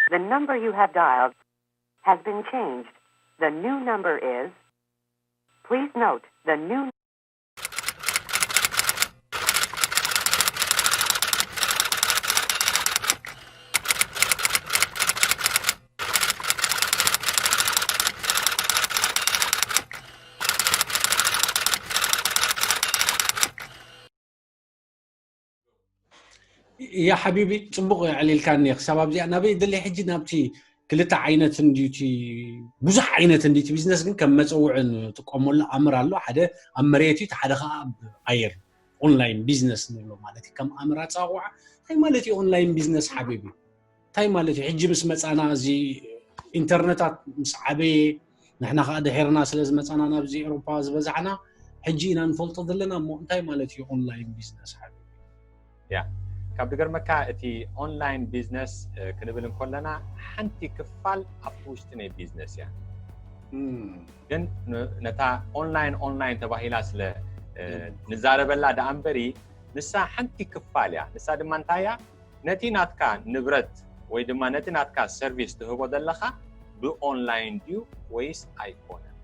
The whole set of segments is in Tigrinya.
The number you have dialed has been changed. The new number is. Please note the new. ያ ሓቢቢ፣ ፅቡቕ ኣዕሊልካኒ። ክሳብ ኣብዚኣ ናበይ ደሊ ሕጂ? ናብቲ ክልተ ዓይነት እንድዩ እቲ፣ ብዙሕ ዓይነት እንድዩ እቲ ቢዝነስ፣ ግን ከም መፀውዒ ንጥቀመሉ ኣምር ኣሎ። ሓደ ኣብ መሬት እዩ፣ እቲ ሓደ ከዓ ኣብ ኣየር፣ ኦንላይን ቢዝነስ ንብሎ ማለት እዩ። ከም ኣምር ኣፀዋውዓ እንታይ ማለት እዩ ኦንላይን ቢዝነስ ሓቢቢ? እንታይ ማለት እዩ? ሕጂ ምስ መፃና፣ እዚ ኢንተርነታት ምስ ዓበየ፣ ንሕና ከዓ ድሒርና ስለ ዝመፃና ናብዚ ኤውሮፓ ዝበዛሕና፣ ሕጂ ኢና ንፈልጦ ዘለና። እሞ እንታይ ማለት እዩ ኦንላይን ቢዝነስ ሓቢቢ? ያ ካብ ዝገርመካ፣ እቲ ኦንላይን ቢዝነስ ክንብል እንከለና፣ ሓንቲ ክፋል ኣብቲ ውሽጢ ናይ ቢዝነስ እያ። ግን ነታ ኦንላይን ኦንላይን ተባሂላ ስለ ንዛረበላ ደኣ እምበሪ፣ ንሳ ሓንቲ ክፋል እያ። ንሳ ድማ እንታይ እያ? ነቲ ናትካ ንብረት ወይ ድማ ነቲ ናትካ ሰርቪስ ትህቦ ዘለኻ ብኦንላይን ድዩ ወይስ ኣይኮነን?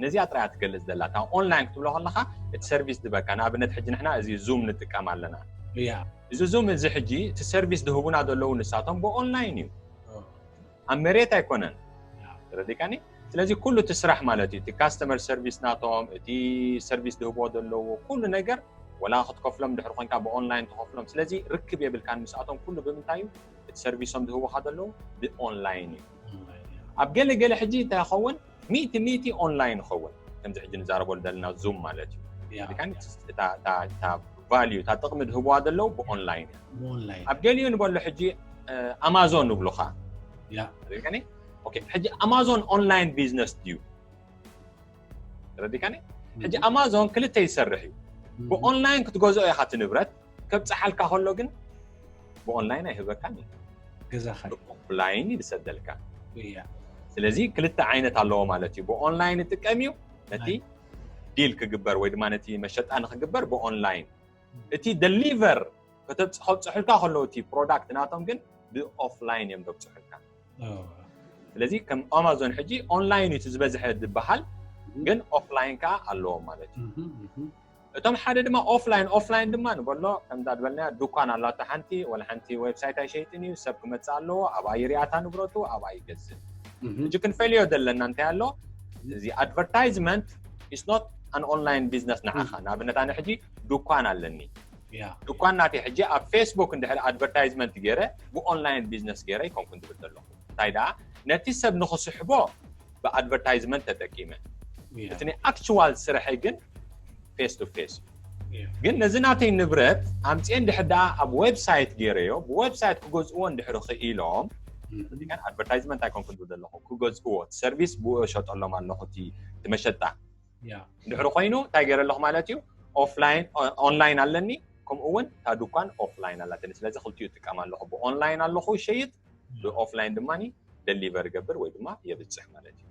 ነዚኣ ጥራይ እያ ትገልጽ ዘላ። እታ ኦንላይን ክትብሎ ከለኻ፣ እቲ ሰርቪስ ዝህበካ፣ ንኣብነት ሕጂ ንሕና እዚ ዙም ንጥቀም ኣለና። እዚ ዙም እዚ ሕጂ እቲ ሰርቪስ ዝህቡና ዘለዉ ንሳቶም ብኦንላይን እዩ። ኣብ መሬት ኣይኮነን። ተረዲካኒ? ስለዚ ኩሉ እቲ ስራሕ ማለት እዩ፣ እቲ ካስተመር ሰርቪስ ናቶም፣ እቲ ሰርቪስ ዝህብዎ ዘለዉ ኩሉ ነገር፣ ወላ ክትከፍሎም ድሕሪ ኮንካ፣ ብኦንላይን ትኸፍሎም። ስለዚ ርክብ የብልካን ምስኣቶም። ኩሉ ብምንታይ እዩ? እቲ ሰርቪሶም ዝህቡኻ ዘለዉ ብኦንላይን እዩ። ኣብ ገለ ገለ ሕጂ እንታይ ይኸውን? ሚእቲ ሚእቲ ኦንላይን ይኸውን። ከምዚ ሕጂ ንዛረበሉ ዘለና ዙም ማለት እዩ። ሪዲካኒ? እታ ቫልዩ፣ እታ ጥቕሚ ዝህብዋ ዘለዉ ብኦንላይን እያ። ኣብ ገሊኡ ንበሎ ሕጂ ኣማዞን ንብሉኻ። ሪዲካኒ? ኦኬ፣ ሕጂ ኣማዞን ኦንላይን ቢዝነስ ድዩ? ተረዲካኒ? ሕጂ ኣማዞን ክልተ ይሰርሕ እዩ። ብኦንላይን ክትገዝኦ ኢኻ እቲ ንብረት፣ ከብጽሓልካ ከሎ ግን ብኦንላይን ኣይህበካን እዩ። ገዛኻ እዩ። ብኦፍላይን እዩ ዝሰደልካ። ስለዚ ክልተ ዓይነት ኣለዎ ማለት እዩ። ብኦንላይን ይጥቀም እዩ፣ ነቲ ዲል ክግበር ወይ ድማ ነቲ መሸጣ ንክግበር ብኦንላይን። እቲ ደሊቨር ከብጽሑልካ ከለዉ እቲ ፕሮዳክት ናቶም ግን ብኦፍላይን እዮም ዘብጽሑልካ። ስለዚ ከም ኣማዞን ሕጂ ኦንላይን እዩ ዝበዝሐ ዝበሃል፣ ግን ኦፍላይን ከዓ ኣለዎም ማለት እዩ። እቶም ሓደ ድማ ኦፍላይን፣ ኦፍላይን ድማ ንበሎ ከምዛ ዝበልናያ ድኳን ኣላቶ ሓንቲ፣ ወላ ሓንቲ ዌብሳይት ኣይሸይጥን እዩ፣ ሰብ ክመጽእ ኣለዎ፣ ኣብኣ ይሪኣታ ንብረቱ፣ ኣብኣ ይገዝእ። ሕጂ ክንፈልዮ ዘለና እንታይ ኣሎ? እዚ ኣድቨርታይዝመንት is not an online business ንዓኻ። ንኣብነት ኣነ ሕጂ ድኳን ኣለኒ። ድኳን ናተይ ሕጂ ኣብ ፌስቡክ እንድሕር ኣድቨርታይዝመንት ገይረ ብኦንላይን ቢዝነስ ገይረ ይኮንኩን ዝብል ዘለኹ። እንታይ ደኣ ነቲ ሰብ ንኽስሕቦ ብኣድቨርታይዝመንት ተጠቂመ። እቲ ናይ ኣክቹዋል ስርሐይ ግን ፌስ ቱ ፌስ። ግን ነዚ ናተይ ንብረት ኣምፅኤ እንድሕር ደኣ ኣብ ዌብሳይት ገይረዮ፣ ብዌብሳይት ክገዝእዎ እንድሕር ክኢሎም፣ ኣድቨርታይዝመንት ኣይኮንኩን ዝብል ዘለኹ፣ ክገዝእዎ፣ እቲ ሰርቪስ ብኡ እሸጠሎም ኣለኹ፣ እቲ መሸጣ። እንድሕሪ ኮይኑ እንታይ ገይረ ኣለኹ ማለት እዩ? ኦፍላይን፣ ኦ-፣ ኦንላይን ኣለኒ፣ ከምኡ እውን እታ ድኳን ኦፍላይን ኣላትኒ። ስለዚ ክልቲኡ እጥቀም ኣለኹ። ብኦንላይን ኣለኹ ይሸይጥ፣ ብኦፍላይን ድማ ደሊቨር ይገብር ወይ ድማ የብፅሕ ማለት እዩ።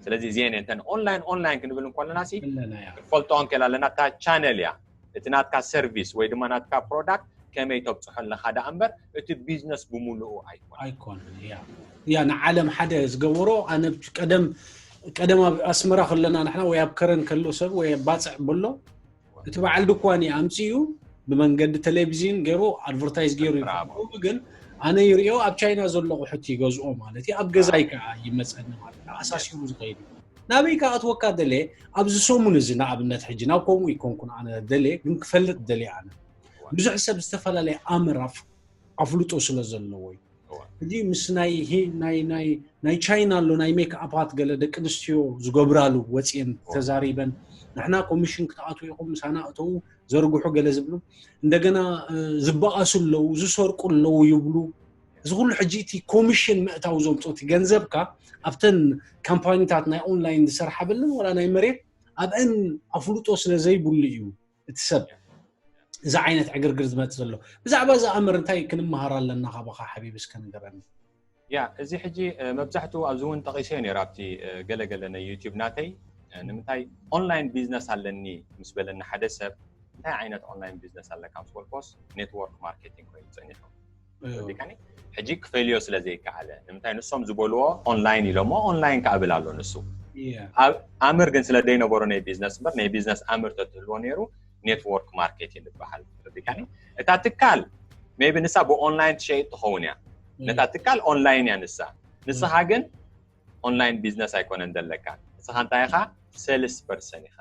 ስለዚ እዚአን እየን እተን ኦንላይን፣ ኦንላይን ክንብል እንከለና ሲ ኣለና፣ ያ። ክንፈልጦ እንክእል ኣለና። እታ ቻነል እያ። እቲ ናትካ ሰርቪስ ወይ ድማ ናትካ ፕሮዳክት ከመይ ተብፅሖ ኣለካ ደኣ እምበር እቲ ቢዝነስ ብምሉኡ ኣይኮነ። ኣይኮነን። ያ ያ ንዓለም ሓደ ዝገበሮ ኣነ ቀደም ቀደም ኣብ ኣስመራ ከለና ንሕና ወይ ኣብ ከረን ከሎ ሰብ ወይ ኣብ ባፅዕ በሎ እቲ በዓል ድኳን እዩ ኣምፅኡ ብመንገዲ ቴሌቪዝን ገይሩ ኣድቨርታይዝ ገይሩ ይፈልጡ። ግን ኣነ ይሪኦ ኣብ ቻይና ዘሎ ኣቑሑት ይገዝኦ ማለት እዩ። ኣብ ገዛይ ከዓ ይመፀኒ ማለት እዩ። ኣሳሲሩ ዝኸይድ እዩ። ናበይ ከኣትወካ ደለ ኣብዚ ሰሙን እዚ ንኣብነት ሕጂ ናብ ከምኡ ይኮንኩን ኣነ ደለ ግን ክፈልጥ ደለ ኣነ ብዙሕ ሰብ ዝተፈላለየ ኣምር ኣፍልጦ ስለ ዘለዎ እዩ። ሕጂ ምስ ናይ ሂ- ናይ ናይ ናይ ቻይና ኣሎ ናይ ሜክ ኣፓት ገለ ደቂ ኣንስትዮ ዝገብራሉ ወፅየን ተዛሪበን ንሕና ኮሚሽን ክትኣትዉ ኢኹም ምሳና እተዉ ዘርግሑ ገለ ዝብሉ እንደገና እ፣ ዝበኣሱ ኣለዉ ዝሰርቁ ኣለዉ ይብሉ። እዚ ኩሉ ሕጂ እቲ ኮሚሽን ምእታው ዘምፅኦ እቲ ገንዘብካ ኣብተን ካምፓኒታት ናይ ኦንላይን ዝሰርሓ በለን ወላ ናይ መሬት ኣብአን ኣፍልጦ ስለ ዘይብሉ እዩ እቲ ሰብ እዚ ዓይነት ዕግርግር ዝመፅእ ዘሎ። ብዛዕባ እዚ ኣምር እንታይ ክንመሃር ኣለና ካባኻ ሓቢቢ እስከ ንገረኒ። ያ እዚ ሕጂ እ፣ መብዛሕትኡ ኣብዚ እውን ጠቒሰዮ ነይሩ ኣብቲ እ፣ ገለገለ ናይ ዩቲዩብ ናተይ እ፣ ንምንታይ ኦንላይን ቢዝነስ ኣለኒ ምስ በለኒ ሓደ ሰብ እንታይ ዓይነት ኦንላይን ቢዝነስ ኣለካ ምስ በልኮስ ኔትወርክ ማርኬቲንግ ኮይኑ ፀኒሑ ዲካኒ ሕጂ ክፈልዮ ስለ ዘይከኣለ ንምንታይ ንሶም ዝበልዎ ኦንላይን ኢሎሞ ኦንላይን ክኣብል ኣሎ ንሱ ኣብ ኣምር ግን ስለ ዘይነበሮ ናይ ቢዝነስ እምበር ናይ ቢዝነስ ኣምር ተትህልዎ ነይሩ ኔትወርክ ማርኬቲንግ ዝበሃል ዲካኒ እታ ትካል ሜቢ ንሳ ብኦንላይን ትሸይጥ ትኸውን እያ ነታ ትካል ኦንላይን እያ ንሳ ንስኻ ግን ኦንላይን ቢዝነስ ኣይኮነን ዘለካ ንስኻ እንታይ ኢኻ ሴልስ ፐርሰን ኢኻ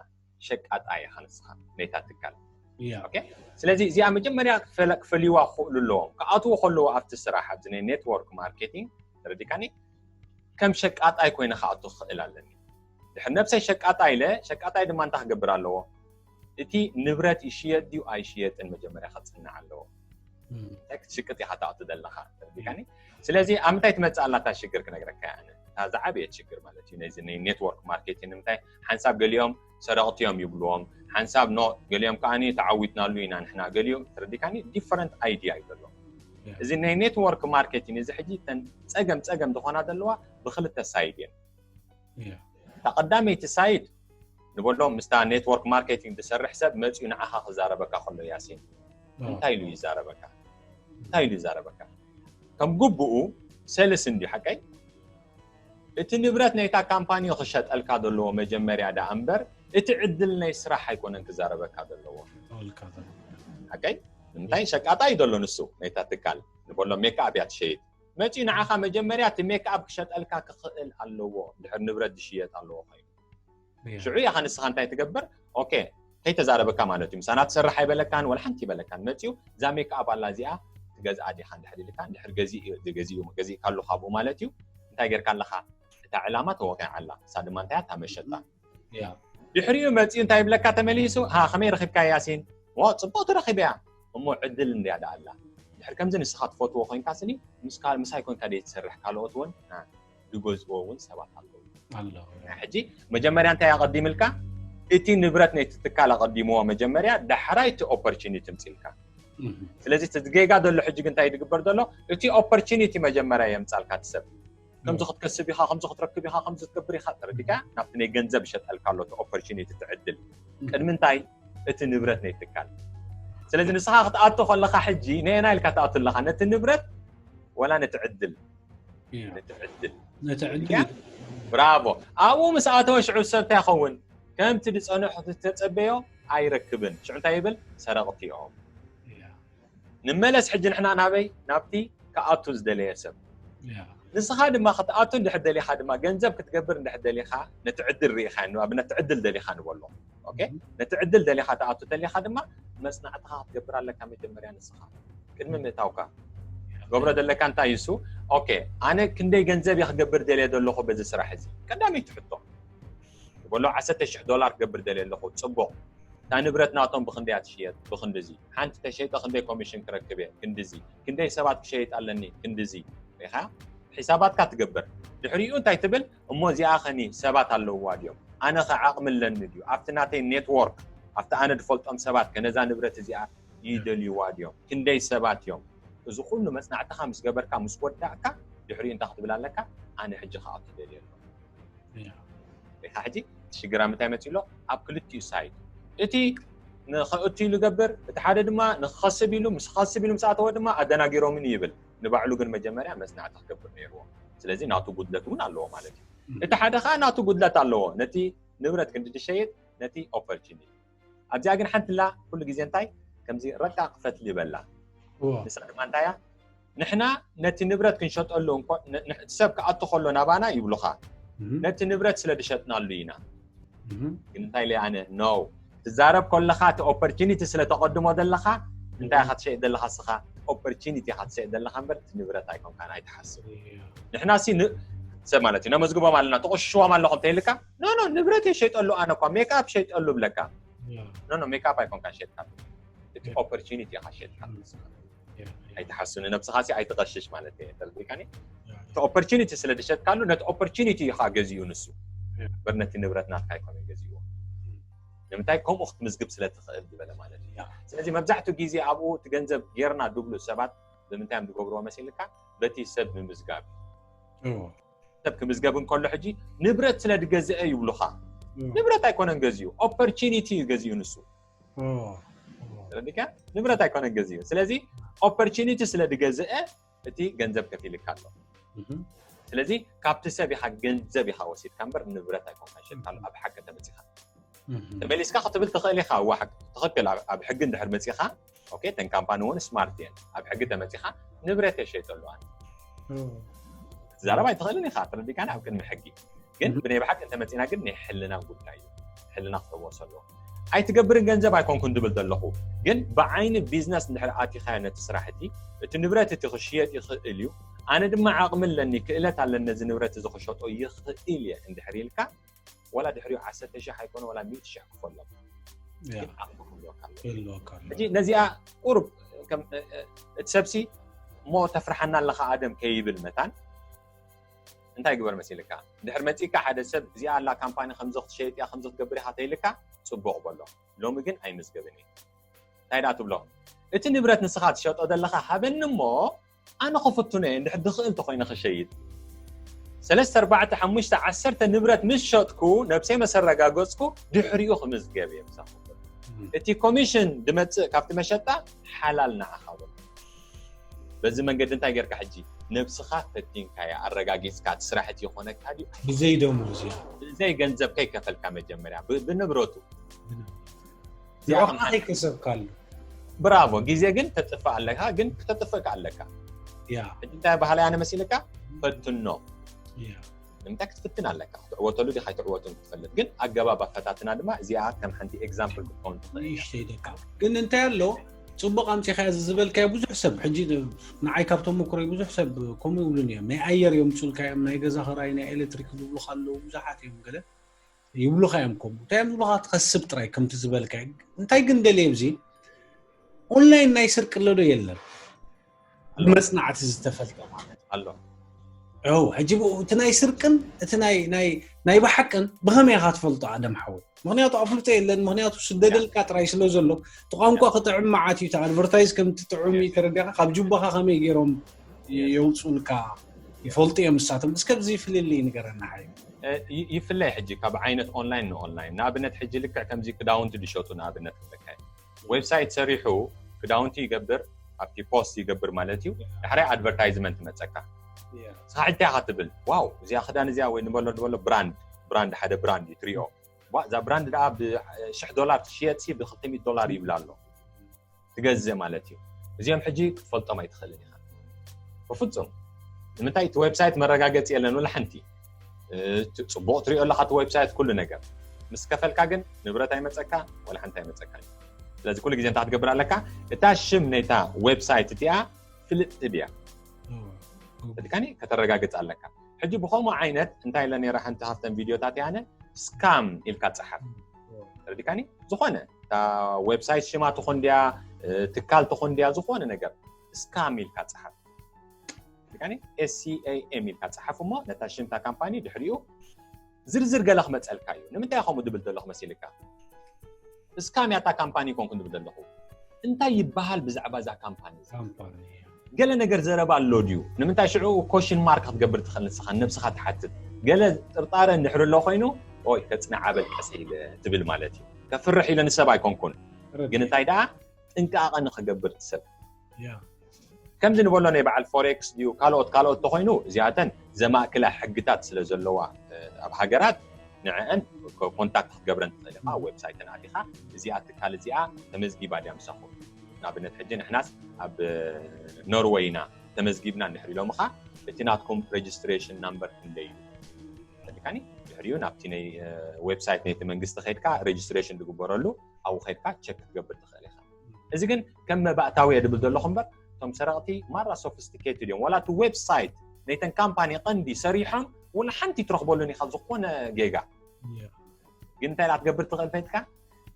ሸቃጣ ኢኻ ንስኻ ነታ ትካል ስለዚ እዚኣ መጀመርያ ክፈልይዋ ክኽእሉ ኣለዎም ክኣትዉ ከለዉ ኣብቲ ስራሕ ኣብዚ ናይ ኔትወርክ ማርኬቲንግ ተረዲካኒ ከም ሸቃጣይ ኮይነ ክኣቱ ክኽእል ኣለኒ ድሕር ነብሰይ ሸቃጣይ ኢለ ሸቃጣይ ድማ እንታይ ክገብር ኣለዎ እቲ ንብረት ይሽየጥ ድዩ ኣይሽየጥን መጀመርያ ከፅንዕ ኣለዎ ክትሽቅጥ ኢኻ ትኣቱ ዘለኻ ተረዲካኒ ስለዚ ኣብ ምንታይ ትመፅእ ኣላታ ሽግር ክነግረካ እያ እታ ዝዓበየት ሽግር ማለት እዩ ነዚ ናይ ኔትወርክ ማርኬቲንግ ንምንታይ ሓንሳብ ገሊኦም ሰረቕቲ እዮም ይብልዎም ሓንሳብ ኖ ገሊኦም ከዓ ተዓዊትናሉ ኢና ንሕና ገሊኡ ተረዲካኒ ዲፈረንት ኣይዲያ እዩ ዘሎ እዚ ናይ ኔትወርክ ማርኬቲንግ እዚ ሕጂ ተን ፀገም ፀገም ዝኾና ዘለዋ ብክልተ ሳይድ እየን እታ ቀዳመይቲ ሳይድ ንበሎ ምስታ ኔትወርክ ማርኬቲንግ ዝሰርሕ ሰብ መፅኡ ንዓኻ ክዛረበካ ከሎ ያሲን እንታይ ኢሉ ይዛረበካ እንታይ ኢሉ ይዛረበካ ከም ግቡኡ ሴልስ እንዲ ሓቀይ እቲ ንብረት ናይታ ካምፓኒ ክሸጠልካ ዘለዎ መጀመርያ ደኣ እምበር እቲ ዕድል ናይ ስራሕ ኣይኮነን ክዛረበካ ዘለዎ ሓቀይ እንታይ ሸቃጣ እዩ ዘሎ ንሱ ናይታ ትካል ንበሎ ሜካኣፕ እያ ትሸይጥ መፂኡ ንዓኻ መጀመርያ እቲ ሜክኣፕ ክሸጠልካ ክኽእል ኣለዎ ድሕር ንብረት ዝሽየጥ ኣለዎ ኮይኑ ሽዑ ኢኻ ንስኻ እንታይ ትገብር ኦኬ ከይተዛረበካ ማለት እዩ ምሳና ትሰርሕ ኣይበለካን ወላ ሓንቲ ይበለካን መፂኡ እዛ ሜክኣፕ ኣላ እዚኣ ትገዝኣ ዲኻ እንድሕር ኢልካ እንድሕር ገዚኡ ገዚኡ ገዚእካ ኣሎ ካብኡ ማለት እዩ እንታይ ጌርካ ኣለኻ እታ ዕላማ ተወቂዓ ኣላ እሳ ድማ እንታይ እያ እታ መሸጣ ድሕሪኡ መፂኡ እንታይ ይብለካ ተመሊሱ ሃ ከመይ ረኺብካ ያሲን ዋ ፅቡቅ ትረኺብ እያ እሞ ዕድል እንድያ ደኣ ኣላ ድሕር ከምዚ ንስኻ ትፈትዎ ኮይንካ ስኒ ምሳይ ኮንካ ደይ ትሰርሕ ካልኦት እውን ዝገዝእዎ እውን ሰባት ኣለዉ ሕጂ መጀመርያ እንታይ ኣቐዲምልካ እቲ ንብረት ነቲ ትካል ኣቐዲምዎ መጀመርያ ዳሕራይ እቲ ኦፖርቹኒቲ ምፅልካ ስለዚ እቲ ጌጋ ዘሎ ሕጂ ግን እንታይ ዝግበር ዘሎ እቲ ኦፖርቹኒቲ መጀመርያ የምፃልካ እቲ ሰብ ከምዚ ክትከስብ ኢኻ ከምዚ ክትረክብ ኢኻ ከምዚ ትገብር ኢኻ ተረዲካ ናብቲ ናይ ገንዘብ ይሸጠልካ ኣሎ እቲ ኦፖርቹኒቲ ትዕድል ቅድሚ እንታይ እቲ ንብረት ናይ ትካል ስለዚ ንስኻ ክትኣቱ ከለኻ ሕጂ ነየና ኢልካ ትኣቱ ኣለኻ ነቲ ንብረት ወላ ነቲ ዕድል ነቲ ዕድል ብራቮ ኣብኡ ምስ ኣተወ ሽዑ ሰብ እንታይ ይኸውን ከምቲ ዝፀንሖ ዝተፀበዮ ኣይረክብን ሽዑ እንታይ ይብል ሰረቕቲ እዮም ንመለስ ሕጂ ንሕና ናበይ ናብቲ ክኣቱ ዝደለየ ሰብ ንስኻ ድማ ክትኣቱ እንድሕር ደሊኻ ድማ ገንዘብ ክትገብር እንድሕር ደሊኻ ነቲ ዕድል ርኢኻ ንኣብነት ዕድል ደሊኻ ንበሎ ነቲ ዕድል ደሊኻ ትኣቱ ደሊኻ ድማ መፅናዕትኻ ክትገብር ኣለካ መጀመርያ ንስኻ ቅድሚ ምእታውካ ገብሮ ዘለካ እንታይ ይሱ ኦኬ ኣነ ክንደይ ገንዘብ እየ ክገብር ደልየ ዘለኹ በዚ ስራሕ እዚ ቀዳመይቲ ሕቶ በሎ ዓሰርተ ሽሕ ዶላር ክገብር ደልየ ኣለኹ ፅቡቕ እታ ንብረት ናቶም ብክንደይ እያ ትሽየጥ ብክንድዚ ሓንቲ ተሸይጠ ክንደይ ኮሚሽን ክረክብ እየ ክንድዚ ክንደይ ሰባት ክሸይጥ ኣለኒ ክንድዚ ኢኻ ሒሳባትካ ትገብር ድሕሪኡ እንታይ ትብል እሞ እዚኣ ኸኒ ሰባት ኣለውዋ ድዮም ኣነ ኸ ዓቕሚ ኣለኒ ድዩ ኣብቲ ናተይ ኔትወርክ ኣብቲ ኣነ ዝፈልጦም ሰባት ከነዛ ንብረት እዚኣ ይደልይዋ ድዮም ክንደይ ሰባት እዮም እዚ ኩሉ መፅናዕትኻ ምስ ገበርካ ምስ ወዳእካ ድሕሪኡ እንታይ ክትብል ኣለካ ኣነ ሕጂ ከኣ ክደልየ ኣለኹ ኢኻ ሕጂ ሽግራ ምንታይ መፂ ኣሎ ኣብ ክልቲኡ ሳይድ እቲ ንኸእቱ ኢሉ ገብር፣ እቲ ሓደ ድማ ንክኸስብ ኢሉ፣ ምስ ኸስብ ኢሉ ምስ ኣተወ ድማ ኣደናጊሮምን ይብል። ንባዕሉ ግን መጀመርያ መጽናዕቲ ክገብር ነይርዎ። ስለዚ ናቱ ጉድለት እውን ኣለዎ ማለት እዩ። እቲ ሓደ ከዓ ናቱ ጉድለት ኣለዎ። ነቲ ንብረት ክንዲ ድሸይጥ ነቲ ኦፖርቹኒቲ ኣብዚኣ ግን ሓንቲ ላ ኩሉ ግዜ እንታይ ከምዚ ረቃቕ ፈትሊ ይበላ። ንሳ ድማ እንታይ እያ? ንሕና ነቲ ንብረት ክንሸጠሉ ሰብ ክኣቱ ከሎ ናባና ይብሉኻ፣ ነቲ ንብረት ስለ ድሸጥናሉ ኢና። ግን እንታይ ኢለ ኣነ ኖ ትዛረብ ከለኻ እቲ ኦፖርቹኒቲ ስለ ተቐድሞ ዘለኻ እንታይ ኢኻ ትሸይጥ ዘለኻ? ስኻ ኦፖርቹኒቲ ኢኻ ትሸይጥ ዘለኻ እምበር እቲ ንብረት ኣይኮንካን ኣይትሓስብ። ንሕና ሲ ሰብ ማለት እዩ ነመዝግቦም ኣለና፣ ተቆሽሽዎም ኣለኹም ተይልካ፣ ኖ ኖ ንብረት የሸይጠሉ ኣነ እኳ ሜክኣፕ ሸይጠሉ ብለካ። ኖ ኖ ሜክኣፕ ኣይኮንካ ሸጥካ፣ እቲ ኦፖርቹኒቲ ኢኻ ሸጥካ። ኣይትሓሱ፣ ንነብስኻ ሲ ኣይትቐሽሽ ማለት እየ። ተረዲእካኒ? እቲ ኦፖርቹኒቲ ስለ ዝሸጥካሉ ነቲ ኦፖርቹኒቲ ኢኻ ገዚኡ ንሱ። በር ነቲ ንብረት ናትካ ኣይኮነ ገዚዎ። ንምንታይ ከምኡ ክትምዝግብ ስለ ትኽእል ዝበለ ማለት እዩ። ስለዚ መብዛሕትኡ ግዜ ኣብኡ እቲ ገንዘብ ጌርና ድብሉ ሰባት ብምንታይ እዮም ዝገብርዎ መሲልካ? በቲ ሰብ ምምዝጋብ እዩ። ሰብ ክምዝገብ እንከሎ ሕጂ ንብረት ስለ ድገዝአ ይብሉኻ። ንብረት ኣይኮነን ገዚኡ፣ ኦፖርቹኒቲ እዩ ገዚኡ ንሱ። ተረዲካ? ንብረት ኣይኮነን ገዚኡ። ስለዚ ኦፖርቹኒቲ ስለ ድገዝአ እቲ ገንዘብ ከፊልካ ኣሎ። ስለዚ ካብቲ ሰብ ኢኻ ገንዘብ ኢኻ ወሲድካ እምበር ንብረት ኣይኮንካ ሸጥካ ኣሎ ኣብ ሓቂ ተመፂኻ። ተመሊስካ ክትብል ትኽእል ኢኻ፣ እዋ ሓቂ ትኽክል። ኣብ ሕጊ እንድሕር መፂኻ ኦኬ፣ ተን ካምፓኒ እውን ስማርት እየን። ኣብ ሕጊ ተመፂኻ ንብረት የሸይጠሉ ኣነ ትዛረብ ኣይትኽእልን ኢኻ፣ ተረዲካኒ? ኣብ ቅድሚ ሕጊ ግን ብናይ ብሓቂ እንተመፂና ግን ናይ ሕልና ጉዳይ እዩ። ሕልና ክሕወሶ ኣለዎ። ኣይትገብርን ገንዘብ ኣይኮንኩን ድብል ዘለኹ፣ ግን ብዓይኒ ቢዝነስ እንድሕር ኣቲኻዮ ነቲ ስራሕ እቲ እቲ ንብረት እቲ ክሽየጥ ይኽእል እዩ። ኣነ ድማ ዓቕሚ ኣለኒ፣ ክእለት ኣለኒ፣ ነዚ ንብረት እዚ ክሸጦ ይኽእል እየ እንድሕር ኢልካ ዋላ ድሕሪኡ ዓሰርተ ሽሕ ኣይኮነ ዋላ ሚእቲ ሽሕ ክፈሎም። ግን ዓቕሚ ክህልወካ ኣለዎ። ሕጂ ነዚኣ ቁሩብ እቲ ሰብሲ እሞ ተፍርሓና ኣለኻ ኣደም ከይብል መታን እንታይ ግበር መሲልካ? ድሕር መጺካ ሓደ ሰብ እዚኣ ኣላ ካምፓኒ ከምዚ ክትሸይጥ እያ ከምዚ ክትገብር ኢኻ ተይልካ ጽቡቕ በሎ። ሎሚ ግን ኣይምዝገብን እዩ። እንታይ ደኣ ትብሎ? እቲ ንብረት ንስኻ ትሸጦ ዘለኻ ሃበኒ እሞ ኣነ ክፍትኖ እየ እንድሕር ድኽእል ተኾይነ ክሸይጥ። ሰለስተ ኣርባዕተ ሓሙሽተ ዓሰርተ ንብረት ምስ ሸጥኩ ነብሰይ መሰረጋገጽኩ ድሕሪኡ ክምዝገብ እየ ምሳኹም። እቲ ኮሚሽን ድመጽእ ካብቲ መሸጣ ሓላል ንዓኻ በሎ። በዚ መንገዲ እንታይ ጌርካ ሕጂ ነብስኻ ፈቲንካያ ኣረጋጊጽካ እቲ ስራሕ እቲ ይኾነካ ድዩ? ብዘይ ደሞዝ እያ። ብዘይ ገንዘብ ከይከፈልካ መጀመርያ ብ- ብንብረቱ ንዕኻ ከይከሰብካ ኣሎ። ብራቮ። ግዜ ግን ተጥፍእ ኣለካ፣ ግን ክተጥፍእ ከ ኣለካ። ያ ሕጂ እንታይ ባህላ ያነ መሲልካ ፈትኖ። ያ ንምንታይ ክትፍትን ኣለካ? ክትዕወተሉ ዲኻ ኣይትዕወቱን ክትፈልጥ። ግን ኣገባብ ኣፈታትና ድማ እዚኣ ከም ሓንቲ ኤግዛምፕል ክትከውን ትኽእል እያ። ንእሽተይ ደቃ ግን እንታይ ኣሎ ጽቡቕ ኣምጺኻዮ ዝበልካዮ ብዙሕ ሰብ ሕጂ ንዓይ ካብ ተመክሮይ ብዙሕ ሰብ ከምኡ ይብሉን እዮም። ናይ ኣየር የምጹልካ እዮም፣ ናይ ገዛ ኽራይ፣ ናይ ኤሌክትሪክ ዝብሉኻ ኣለዉ ብዙሓት እዮም። ገለ ይብሉኻ እዮም ከምኡ እንታይ እዮም ዝብሉኻ ትኸስብ ጥራይ ከምቲ ዝበልካዮ። እንታይ ግን ደልየ ኣብዚ ኦንላይን ናይ ስርቂ ኣሎ ዶ የለን? ብመጽናዕቲ ዝተፈልጠ ማለት ኣሎ። ው ሕጂ ብኡ እቲ ናይ ስርቅን እቲ ናይ ናይ ናይ ብሓቅን ብኸመይ ኢኻ ትፈልጦ ኣደም ሓወይ? ምክንያቱ ኣፍልጦ የለን። ምክንያቱ ስደደልካ ጥራይ ስለ ዘሎ እቲ ቋንቋ ክጥዕም መዓት እዩ። ኣድቨርታይዝ ከም ትጥዑም እዩ ተረዲኻ። ካብ ጁባኻ ከመይ ገይሮም የውፁልካ ይፈልጡ እዮም ንሳቶም። እስከ ብዚ ፍልልይ ንገረና ሓዩ። ይፍለይ ሕጂ ካብ ዓይነት ኦንላይን ንኦንላይን። ንኣብነት ሕጂ ልክዕ ከምዚ ክዳውንቲ ዝሸጡ ንኣብነት ክብለካ እየ። ዌብሳይት ሰሪሑ ክዳውንቲ ይገብር ኣብቲ ፖስት ይገብር ማለት እዩ። ዳሕራይ ኣድቨርታይዝመንት መፀካ። ንስኻ ሕጂ ኢኻ ትብል ዋው እዚኣ ክዳን እዚኣ ወይ ንበሎ ንበሎ ብራንድ ብራንድ ሓደ ብራንድ እዩ ትሪኦ። ዋ እዛ ብራንድ ደኣ ብሽሕ ዶላር ትሽየጥ ሲ ብክልተ ሚእቲ ዶላር ይብል ኣሎ። ትገዝእ ማለት እዩ። እዚኦም ሕጂ ክትፈልጦም ኣይትኽእልን ኢኻ ብፍፁም። ንምንታይ እቲ ዌብሳይት መረጋገፂ የለን ወላ ሓንቲ። ጽቡቕ ትሪኦ ኣለኻ እቲ ዌብሳይት ኩሉ ነገር ምስ ከፈልካ ግን ንብረት ኣይመጸካ ወላ ሓንቲ ኣይመጸካ። ስለዚ ኩሉ ግዜ እንታይ ክትገብር ኣለካ? እታ ሽም ነይታ ዌብሳይት እቲኣ ፍልጥቲ ድያ ተድካኒ ከተረጋግጽ ኣለካ። ሕጂ ብኸምኡ ዓይነት እንታይ ኢለ ነይረ ሓንቲ ካብተን ቪድዮታት ያነ ስካም ኢልካ ጸሓፍ ተረዲካኒ። ዝኾነ እታ ዌብሳይት ሽማ ትኾን ድያ ትካል ትኾን ድያ ዝኾነ ነገር ስካም ኢልካ ጸሓፍ። ስካም ኢልካ ጸሓፍ እሞ ነታ ሽምታ ካምፓኒ ድሕሪኡ ዝርዝር ገለ ክመፀልካ እዩ። ንምንታይ ከምኡ ድብል ዘለኹ መሲልካ? ስካም ያታ ካምፓኒ ይኮንኩ ድብል ዘለኹ። እንታይ ይበሃል ብዛዕባ እዛ ካምፓኒ? ገለ ነገር ዘረባ ኣሎ ድዩ? ንምንታይ ሽዑ ኮሽን ማርክ ክትገብር ትኽእል ንስኻ ነብስኻ ትሓትት። ገለ ጥርጣረ እንድሕር ኣሎ ኮይኑ ኦይ ከፅንዓ በል ቀስ ኢለ ትብል ማለት እዩ። ከፍርሕ ኢለ ንሰብ ኣይኮንኩን። ግን እንታይ ደኣ ጥንቃቐ ንኽገብር ሰብ ከምዚ ንበሎ ናይ በዓል ፎሬክስ ድዩ ካልኦት ካልኦት ተኮይኑ እዚኣተን ዘማእክላ ሕግታት ስለ ዘለዋ ኣብ ሃገራት ንዕአን ኮንታክት ክትገብረን ትኽእል ኢኻ። ዌብሳይተን ኣቲኻ እዚኣ ትካል እዚኣ ተመዝጊባ ድያ ምሳኹም። ንኣብነት ሕጂ ንሕናስ ኣብ ኖርወይ ኢና ተመዝጊብና እንድሕር ኢሎምኻ እቲ ናትኩም ሬጅስትሬሽን ናምበር ክንደይ እዩ? ፈልካኒ ድሕሪኡ ናብቲ ናይ ዌብሳይት ናይቲ መንግስቲ ከድካ ሬጅስትሬሽን ዝግበረሉ ኣብኡ ከድካ ቸክ ክትገብር ትኽእል ኢኻ። እዚ ግን ከም መባእታዊ እየ ድብል ዘለኹ እምበር እቶም ሰረቕቲ ማራ ሶፊስቲኬትድ እዮም። ዋላ እቲ ዌብሳይት ናይተን ካምፓኒ ቀንዲ ሰሪሖም ወላ ሓንቲ ትረኽበሉን ኢኻ ዝኾነ ጌጋ ግን እንታይ ኢላ ትገብር ትኽእል ፈይትካ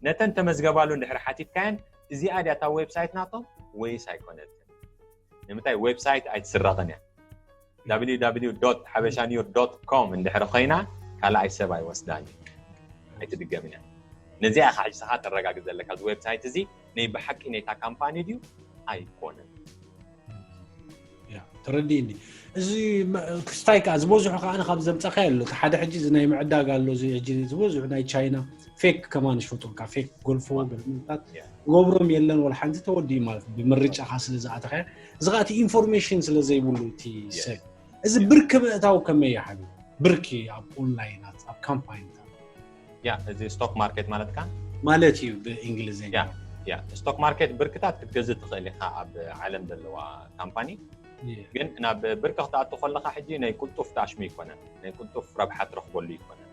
ነተን ተመዝገባሉ እንድሕር ሓቲትካየን እዚኣ ድያ እታ ዌብሳይት ናቶም ወይስ ኣይኮነትን? ንምንታይ ዌብሳይት ኣይትስረቕን እያ። www ሓበሻ ኒውር ዶት ኮም እንድሕር ኮይና ካልኣይ ሰብ ኣይወስዳን እዩ ኣይትድገምን እያ። ነዚኣ ኢኻ ሕጂ ሰኻ ተረጋግፅ ዘለካ እዚ ዌብሳይት እዚ ናይ ብሓቂ ናይታ ካምፓኒ ድዩ ኣይኮነን። ተረዲእኒ። እዚ ክስታይ ከዓ ዝበዝሑ ከዓ ካብ ዘምፀኻዮ ኣሎ ሓደ ሕጂ እዚ ናይ ምዕዳግ ኣሎ እዚ ዝበዝሑ ናይ ቻይና ፌክ ከማን ይሸጡልካ ፌክ ጎልፎ ገልመታት ገብሮም የለን ወላ ሓንቲ ተወዲኡ ማለት ብምርጫኻ ስለ ዝኣተኸ እዚ ከዓ እቲ ኢንፎርሜሽን ስለ ዘይብሉ እቲ ሰብ እዚ ብርኪ ምእታው ከመይ ይሓቢ ብርኪ ኣብ ኦንላይናት ኣብ ካምፓኒታት ያ እዚ ስቶክ ማርኬት ማለትካ ማለት እዩ ብእንግሊዝኛ ያ ስቶክ ማርኬት ብርክታት ክትገዝእ ትኽእል ኢኻ ኣብ ዓለም ዘለዋ ካምፓኒ ግን ናብ ብርኪ ክትኣቱ ከለኻ ሕጂ ናይ ቁልጡፍ ተኣሽሙ ይኮነን ናይ ቁልጡፍ ረብሓ ትረኽበሉ ይኮነን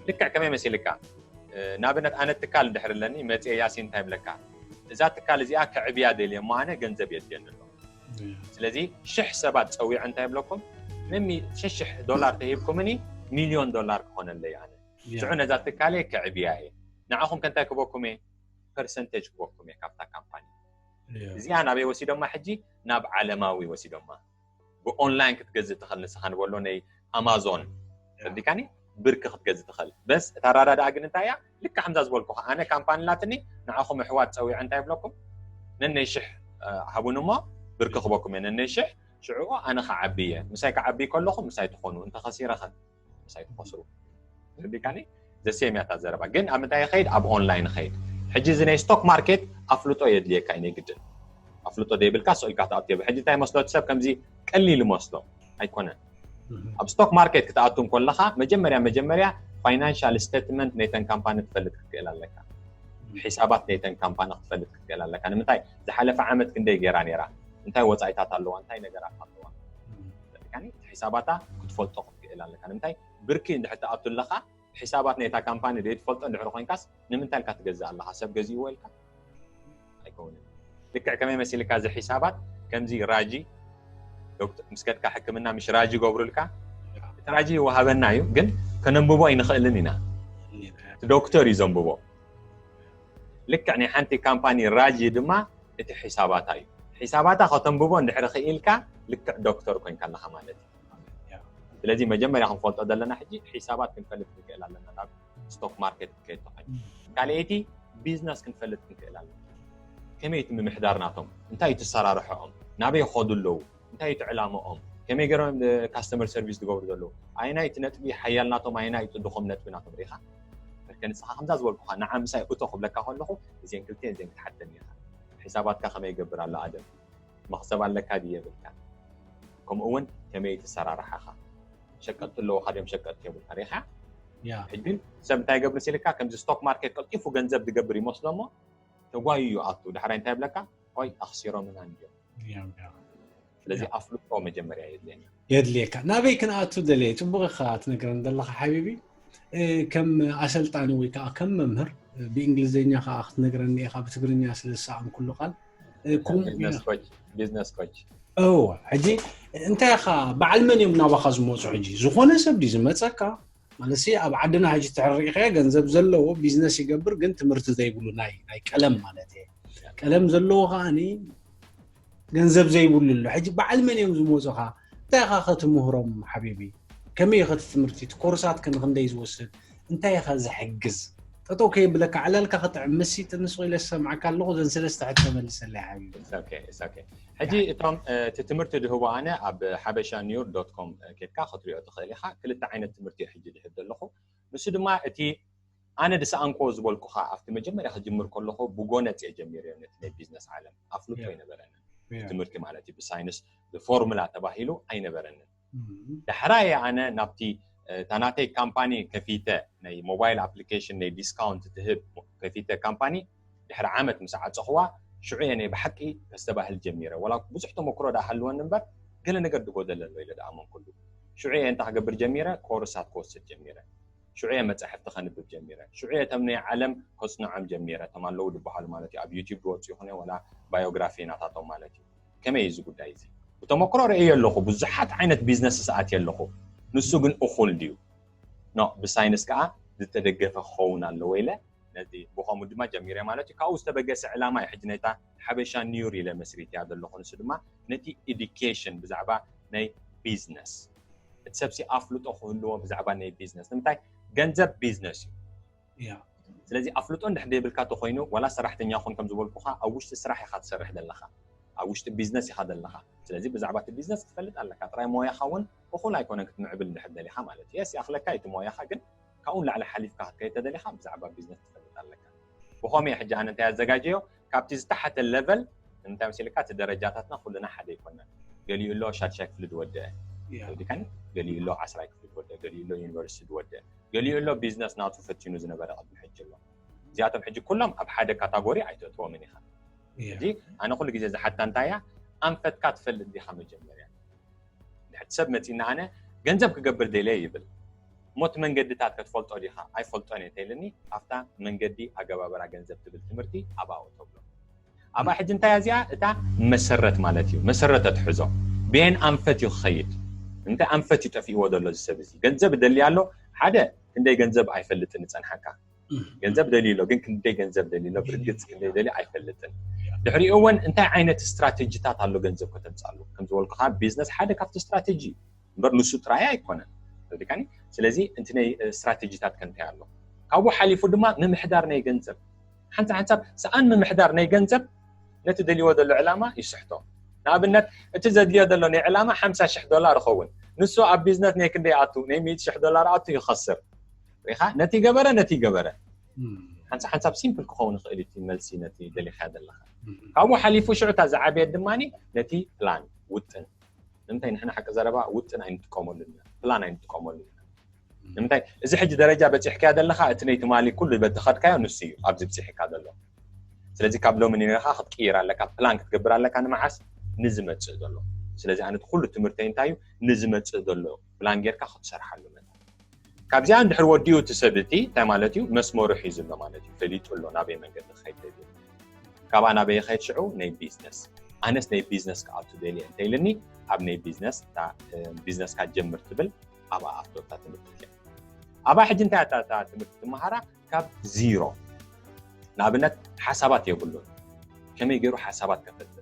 ልክዕ ከመይ መሲልካ ንኣብነት ኣነ ትካል እንድሕር ኣለኒ መፅኤ ያሲን እንታይ ይብለካ እዛ ትካል እዚኣ ከዕብያ ደልየ እሞ ኣነ ገንዘብ የድልየኒ ኣሎ ስለዚ ሽሕ ሰባት ፀዊዐ እንታይ ይብለኩም ነሚ ሽሽሕ ዶላር ተሂብኩምኒ ሚልዮን ዶላር ክኾነለይ ኣነ ሽዑ ነዛ ትካለ ከዕብያ እየ ንዓኹም ከንታይ ክበኩም እየ ፐርሰንቴጅ ክበኩም እየ ካብታ ካምፓኒ እዚኣ ናበይ ወሲዶማ ሕጂ ናብ ዓለማዊ ወሲዶማ ብኦንላይን ክትገዝእ ትኽእል ንስኻ ንበሎ ናይ ኣማዞን ረዲካኒ ብርኪ ክትገዝእ ትኽእል በስ እታ ኣራዳድኣ ግን እንታይ እያ ልካ ከምዛ ዝበልኩ ኣነ ካምፓኒ ላትኒ ንዓኹም ኣሕዋት ፀዊዐ እንታይ ይብለኩም ነነይ ሽሕ ሃቡን እሞ ብርኪ ክበኩም እየ ነነይ ሽሕ ሽዑ ኣነ ክዓቢ እየ ምሳይ ክዓቢ ከለኹም ምሳይ ትኾኑ እንተኸሲረኸ ምሳይ ትኸስሩ ረዲካኒ ዘሴም እያ እታ ዘረባ ግን ኣብ ምንታይ ይኸይድ ኣብ ኦንላይን ይኸይድ ሕጂ እዚ ናይ ስቶክ ማርኬት ኣፍልጦ የድልየካ እዩ ናይ ግድን ኣፍልጦ ዘይብልካ ስቕ ኢልካ ትኣቱ የብል ሕጂ እንታይ መስሎ እቲ ሰብ ከምዚ ቀሊል ይመስሎ ኣይኮነን ኣብ ስቶክ ማርኬት ክትኣቱ እንኮለኻ መጀመርያ መጀመርያ ፋይናንሻል ስቴትመንት ናይተን ካምፓኒ ክትፈልጥ ክትክእል ኣለካ ሒሳባት ናይተን ካምፓኒ ክትፈልጥ ክትክእል ኣለካ ንምንታይ ዝሓለፈ ዓመት ክንደይ ገይራ ነይራ እንታይ ወፃኢታት ኣለዋ እንታይ ነገራት ኣለዋ ሒሳባታ ክትፈልጦ ክትክእል ኣለካ ንምንታይ ብርኪ እንድሕር ትኣቱ ኣለኻ ሒሳባት ናይታ ካምፓኒ ዘይትፈልጦ እንድሕር ኮይንካስ ንምንታይ ኢልካ ትገዝእ ኣለኻ ሰብ ገዚእዎ ኢልካ ኣይከውንን ልክዕ ከመይ መሲልካ እዚ ሒሳባት ከምዚ ራጂ ምስ ከድካ ሕክምና ምሽ ራጂ ገብሩልካ እቲ ራጂ ይወሃበና እዩ ግን ከነንብቦ ኣይንኽእልን ኢና እቲ ዶክተር እዩ ዘንብቦ ልክዕ ናይ ሓንቲ ካምፓኒ ራጂ ድማ እቲ ሒሳባታ እዩ ሒሳባታ ከተንብቦ እንድሕር ክኢልካ ልክዕ ዶክተር ኮይንካ ኣለኻ ማለት እዩ ስለዚ መጀመርያ ክንፈልጦ ዘለና ሕጂ ሒሳባት ክንፈልጥ ክንክእል ኣለና ናብ ስቶክ ማርኬት ክትከይድ ተኮይኑ ካልኣይቲ ቢዝነስ ክንፈልጥ ክንክእል ኣለና ከመይ እቲ ምምሕዳር ናቶም እንታይ እዩ ትሰራርሖኦም ናበይ ይኸዱ ኣለዉ እንታይ እዩ ትዕላምኦም ከመይ ገይሮም ካስተመር ሰርቪስ ዝገብሩ ዘለዉ ኣየናይ እቲ ነጥቢ ሓያል ናቶም ኣየናይ እዩ ጥድኾም ነጥቢ ናቶም ሪኢኻ ከንስኻ ከምዛ ዝበልኩኻ ንዓ ምሳይ እቶ ክብለካ ከለኹ እዚን ክልተ እዚን ክትሓተኒ ኢኻ ሒሳባትካ ከመይ ይገብር ኣሎ ኣደም መኽሰብ ኣለካ ድየ የብልካ ከምኡ እውን ከመይ ትሰራርሓኻ ሸቀጥቲ ኣለዎ ካድዮም ሸቀጥቲ የብልካ ሪኻ ሕጂ ሰብ እንታይ ገብር ሲልካ ከምዚ ስቶክ ማርኬት ቀልጢፉ ገንዘብ ዝገብር ይመስሎ እሞ ተጓዩ ኣቱ ዳሕራይ እንታይ ብለካ ቆይ ኣኽሲሮምና እንድዮም ስለዚ ኣፍልጦ መጀመርያ የድልየና የድልየካ ናበይ ክንኣቱ ደለየ ፅቡቅ ኢኻ ትነግረን ዘለካ ሓቢቢ ከም ኣሰልጣኒ ወይ ከዓ ከም መምህር ብእንግሊዝኛ ከዓ ክትነግረኒ ኢኻ ብትግርኛ ስለ ዝሰኣን ኩሉ ቃል ቢዝነስ ኮች እዎ ሕጂ እንታይ ኢኻ በዓል መን እዮም ናባኻ ዝመፁ ሕጂ ዝኾነ ሰብ ድዩ ዝመፀካ ማለት ኣብ ዓድና ሕጂ ትሕርኢኸ ገንዘብ ዘለዎ ቢዝነስ ይገብር ግን ትምህርቲ ዘይብሉ ናይ ናይ ቀለም ማለት እየ ቀለም ዘለዎ ከዓኒ ገንዘብ ዘይብሉ ኣሎ ሕጂ በዓል መን እዮም ዝመፁኻ እንታይ ኢኻ ከትምህሮም ሓቢቢ ከመይ ኢኸ ትምህርቲ ኮርሳት ክንክንደይ ዝወስድ እንታይ ኢኻ ዝሕግዝ ጠጠው ከየብለካ ዕላልካ ክጥዕም መሲጥኒ ስቕ ኢለ ዝሰምዓካ ኣለኹ እዘን ሰለስተ ሕቶ መልሰለይ ሓቢቢ ሕጂ እቶም እቲ ትምህርቲ ድህቦ ኣነ ኣብ ሓበሻ ኒውር ዶት ኮም ኬድካ ክትሪኦ ትኽእል ኢኻ ክልተ ዓይነት ትምህርቲ እዩ ሕጂ ድሕብ ዘለኹ ንሱ ድማ እቲ ኣነ ድሰኣንኮ ዝበልኩኻ ኣብቲ መጀመርያ ክጅምር ከለኹ ብጎነጽ እየ ጀሚረዮ ነቲ ናይ ቢዝነስ ዓለም ኣፍልጦ ኣይነበረንን። ትምህርቲ ማለት እዩ ብሳይንስ ብፎርሙላ ተባሂሉ ኣይነበረንን። ዳሕራየ ኣነ ናብቲ እታ ናተይ ካምፓኒ ከፊተ ናይ ሞባይል ኣፕሊኬሽን ናይ ዲስካውንት ትህብ ከፊተ ካምፓኒ ድሕሪ ዓመት ምስ ዓፀኽዋ ሽዑ እየ ናይ ብሓቂ ከስተባህል ጀሚረ። ወላ ብዙሕ ተመክሮ ዳ ሃልወኒ እምበር ገለ ነገር ድጎደለ ኣሎ ኢለ ዳ ኣመንኩሉ። ሽዑ እየ እንታይ ክገብር ጀሚረ? ኮርሳት ክወስድ ጀሚረ። ሽዑ እየ መጻሕፍቲ ከንብብ ጀሚረ። ሽዑ እየ እቶም ናይ ዓለም ከጽንዖም ጀሚረ። እቶም ኣለዉ ድበሃሉ ማለት እዩ። ኣብ ዩቲዩብ ድወጹ ይኹን ወላ ባዮግራፊ ናታቶም ማለት እዩ። ከመይ እዩ እዚ ጉዳይ እዚ? ብተመክሮ ርእየ ኣለኹ። ብዙሓት ዓይነት ቢዝነስ ሰኣት ኣለኹ። ንሱ ግን እኹል ድዩ? ኖ፣ ብሳይንስ ከዓ ዝተደገፈ ክኸውን ኣለዎ ኢለ ነዚ ብኸምኡ ድማ ጀሚረ ማለት እዩ። ካብኡ ዝተበገሰ ዕላማ እዩ ሕጂ ነታ ሓበሻ ኒውር ኢለ መስሪት እያ ዘለኹ። ንሱ ድማ ነቲ ኤዱኬሽን ብዛዕባ ናይ ቢዝነስ እቲ ሰብሲ ኣፍልጦ ክህልዎ ብዛዕባ ናይ ቢዝነስ። ንምንታይ? ገንዘብ ቢዝነስ እዩ። ያ ስለዚ ኣፍልጦ እንድሕር ዘይብልካ ተኮይኑ ዋላ ሰራሕተኛ ኹን ከም ዝበልኩኻ ኣብ ውሽጢ ስራሕ ኢኻ ትሰርሕ ዘለኻ፣ ኣብ ውሽጢ ቢዝነስ ኢኻ ዘለኻ። ስለዚ ብዛዕባ እቲ ቢዝነስ ክትፈልጥ ኣለካ። ጥራይ ሞያኻ እውን እኹል ኣይኮነን ክትምዕብል እንድሕር ደሊኻ ማለት እዩ። የስ ይኣኽለካ እቲ ሞያኻ፣ ግን ካብኡ ንላዕሊ ሓሊፍካ ክትከይድ ተደሊኻ ብዛዕባ ቢዝነስ ትፈልጥ ኣለካ። ብኸመይ ሕጂ ኣነ እንታይ ኣዘጋጀዮ ካብቲ ዝተሓተ ለቨል እንታይ መሲልካ እቲ ደረጃታትና ኩልና ሓደ ኣይኮነን። ገሊኡ ኣሎ ሻድሻይ ክፍሊ ዝወደአ ያ ወዲካኒ፣ ገሊኡ ኣሎ ዓስራይ ክፍሊ ዝወደአ፣ ገሊኡ ኣሎ ዩኒቨርሲቲ ዝወደአ፣ ገሊኡ ኣሎ ቢዝነስ ናቱ ፈቲኑ ዝነበረ ቅድሚ ሕጂ ኣሎ። እዚኣቶም ሕጂ ኩሎም ኣብ ሓደ ካታጎሪ ኣይተእትዎምን ኢኻ። ያ ሕጂ ኣነ ኩሉ ግዜ ዝሓታ እንታይ እያ? ኣንፈትካ ትፈልጥ ዲኻ መጀመርያ? ድሕቲ ሰብ መፂና ኣነ ገንዘብ ክገብር ደልየ ይብል። እሞ እቲ መንገድታት ከትፈልጦ ዲኻ? ኣይፈልጦን እየ ተይልኒ ኣብታ መንገዲ ኣገባበራ ገንዘብ ትብል ትምህርቲ ኣብኣ ተብሎ። ኣብኣ ሕጂ እንታይ እያ እዚኣ? እታ መሰረት ማለት እዩ። መሰረት ኣትሕዞ። ብየን ኣንፈት እዩ ክኸይድ? እንታይ ኣንፈት እዩ ጠፊእዎ ዘሎ እዚ ሰብ እዚ? ገንዘብ ደሊ ኣሎ። ሓደ ክንደይ ገንዘብ ኣይፈልጥን ይጸንሓካ። ገንዘብ ደልዩ ኣሎ፣ ግን ክንደይ ገንዘብ ደልዩ ኣሎ፣ ብርግጽ ክንደይ ደልዩ ኣይፈልጥን። ድሕሪኡ እውን እንታይ ዓይነት ስትራቴጂታት ኣሎ ገንዘብ ከተምጻሉ? ከም ዝበልኩኻ ቢዝነስ ሓደ ካብቲ ስትራቴጂ እዩ። እምበር ንሱ ጥራይ ኣይኮነን። ተረዲካኒ? ስለዚ እቲ ናይ ስትራቴጂታት ከ እንታይ ኣሎ? ካብኡ ሓሊፉ ድማ ምምሕዳር ናይ ገንዘብ። ሓንሳብ ሓንሳብ ሰኣን ምምሕዳር ናይ ገንዘብ ነቲ ደልይዎ ዘሎ ዕላማ ይስሕቶ። ንኣብነት እቲ ዘድልዮ ዘሎ ናይ ዕላማ ሓምሳ ሽሕ ዶላር ይኸውን፣ ንሱ ኣብ ቢዝነስ ናይ ክንደይ ኣቱ? ናይ ሚእቲ ሽሕ ዶላር ኣቱ ይኸስር። ሪኻ ነቲ ገበረ ነቲ ገበረ ሓንሳብ ሓንሳብ ሲምፕል ክኸውን ይኽእል እዩ እቲ መልሲ ነቲ ደሊኻ ዘለኻ። ካብኡ ሓሊፉ ሽዑ እታ ዝዓበየት ድማ ነቲ ፕላን ውጥን። ንምንታይ ንሕና ሓቂ ዘረባ ውጥን ኣይንጥቀመሉን ኢና፣ ፕላን ኣይንጥቀመሉን ኢና። ንምንታይ እዚ ሕጂ ደረጃ በፂሕካዮ ዘለኻ እቲ ናይ ትማሊ ኩሉ በተኸድካዮ ንሱ እዩ ኣብዚ ብፂሕካ ዘሎ። ስለዚ ካብ ሎሚ ንነገኻ ክትቅይር ኣለካ፣ ፕላን ክትገብር ኣለካ። ንመዓስ? ንዝመፅእ ዘሎ። ስለዚ ኣነ እቲ ኩሉ ትምህርተይ እንታይ እዩ? ንዝመፅእ ዘሎ ፕላን ጌርካ ክትሰርሓሉ መታን። ካብዚኣ እንድሕር ወዲኡ እቲ ሰብ እቲ እንታይ ማለት እዩ? መስመሩ ሒዙ ኣሎ ማለት እዩ። ፈሊጡ ኣሎ ናበይ መንገዲ ክኸይድ ደልዩ። ካብኣ ናበይ ይኸይድ ሽዑ? ናይ ቢዝነስ። ኣነስ ናይ ቢዝነስ ክኣቱ ደልየ እንተኢልኒ ኣብ ናይ ቢዝነስ እታ ቢዝነስካ ጀምር ትብል ኣብኣ ኣፍቶ እታ ትምህርቲ እያ። ኣብኣ ሕጂ እንታይ እያ እታ ትምህርቲ ትመሃራ? ካብ ዚሮ ንኣብነት ሓሳባት የብሉን። ከመይ ገይሩ ሓሳባት ከፈጥር?